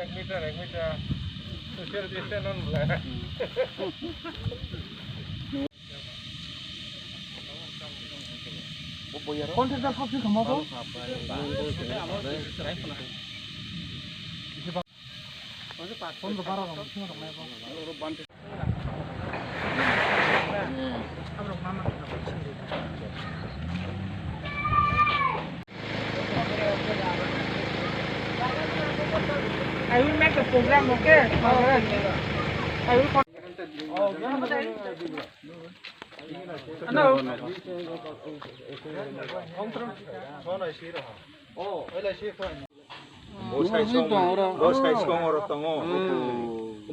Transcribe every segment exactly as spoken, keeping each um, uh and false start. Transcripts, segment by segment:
Ek meter, ek meter. Social distance on bla. Contractor kok sing kama bo? I will make a program, okay? I will con- Hello. Bo sai song, bo sai song oro tongo.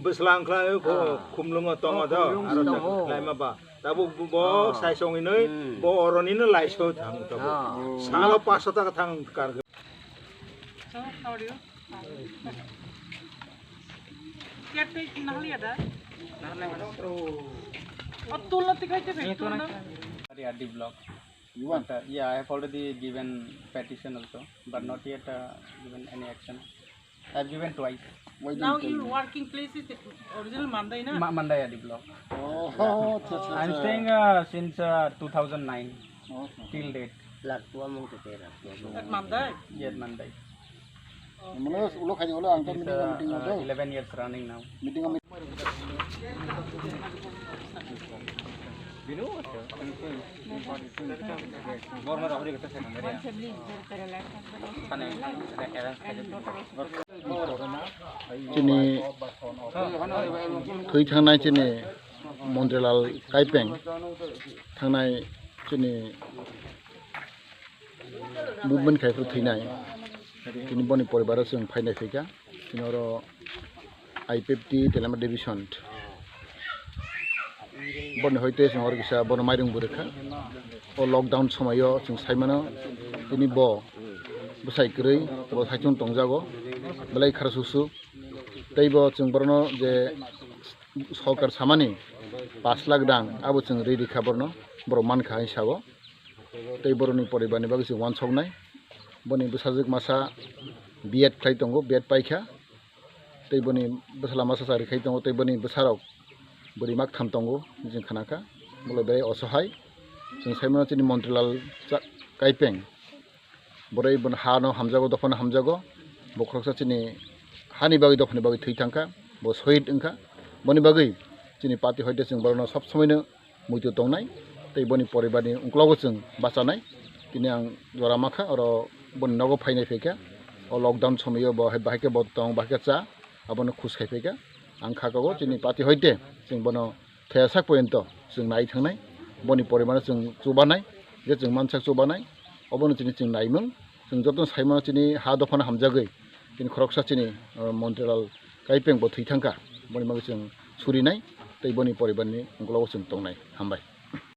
Bwslang khlai bo khumlungo tongo do, aro khlai ma ba. Tabuk bo sai song inoi bo oro nino laiso thang tabuk. Salo paso taka thang kar. So, how are you? Caretaker nahali ada? Oh, tulo tikai te bai, tulo. Area D block. You want? But, uh, yeah, I have already given petition also, but not yet, uh, given any action. I have given twice. Why didn't Now tell your me? Working place is original Mandai, na? Ma-, Mandai D block. Oh, acha, acha, I'm acha. Staying, uh, since, uh, two thousand nine. Okay. Till date. At Mandai? Yet Mandai. Mane ulo khaidi ulo ang ta It's, meeting uh, meeting uh, ado. Eleven years running now. Meeting am Chini thwi thangnai chini Montrilal Kaipeng thangnai chini movement khai phuru thwinai. Tini boni poribar o chwng phainai phaikha. Tini oro I P F T Telama Division. Boni hoite chwng oro kisa bono mairung bo rwkha. O lockdown somoio chwng saimano tini bo bwsai kwrwi bo saichung tongjago. Belai khara susu. Tei bo chwng borokno je sorkar samani pash lakh rang abo chwng ri rikha borokno. Borok mankha hinwi sao. Tei borokni poribarni bagwi se uansuknai. Boni bwsajwk masa B Ed khlai tongo, B Ed paikha. Tei boni bwsala masa chari khai tongo, tei boni bwsarok bwrwi maktham tongo, chwng khnakha. Bolo belai osohai. Chwng saimano chini Montrilal cha-, Kaipeng. Boroi bono hano hamjago, dophano hamjago. Bo khoroksa chini hani bagwi, dophani bagwi thwi thangkha. Bo sohid wngkha. Boni bagwi chini party hoite chwng borokno sob somoino muitu tongnai, tei boni poribarni ungklogo chwng bachanai. Tini ang jora makha, oro boni nogo phainai phaikha. O lockdown somoio bo hai bahai khe bo tong, bahai khe cha, abono khus khai phaikha. Ang kha kogo chini party hoite chwng bono thaya sak porjonto chwng nai thangnai. Boni poribarno chwng chubanai, je chwng mansak chubanai, obono chini chwng naimung. Chwng jotono saimano chini ha dophano hamjagwi, chini khoroksa chini, o, Montrilal Kaipeng bo thwi thangkha, boni bagwi chwng surinai tei boni poribarni ungklogo chwng tongnai. Hambai.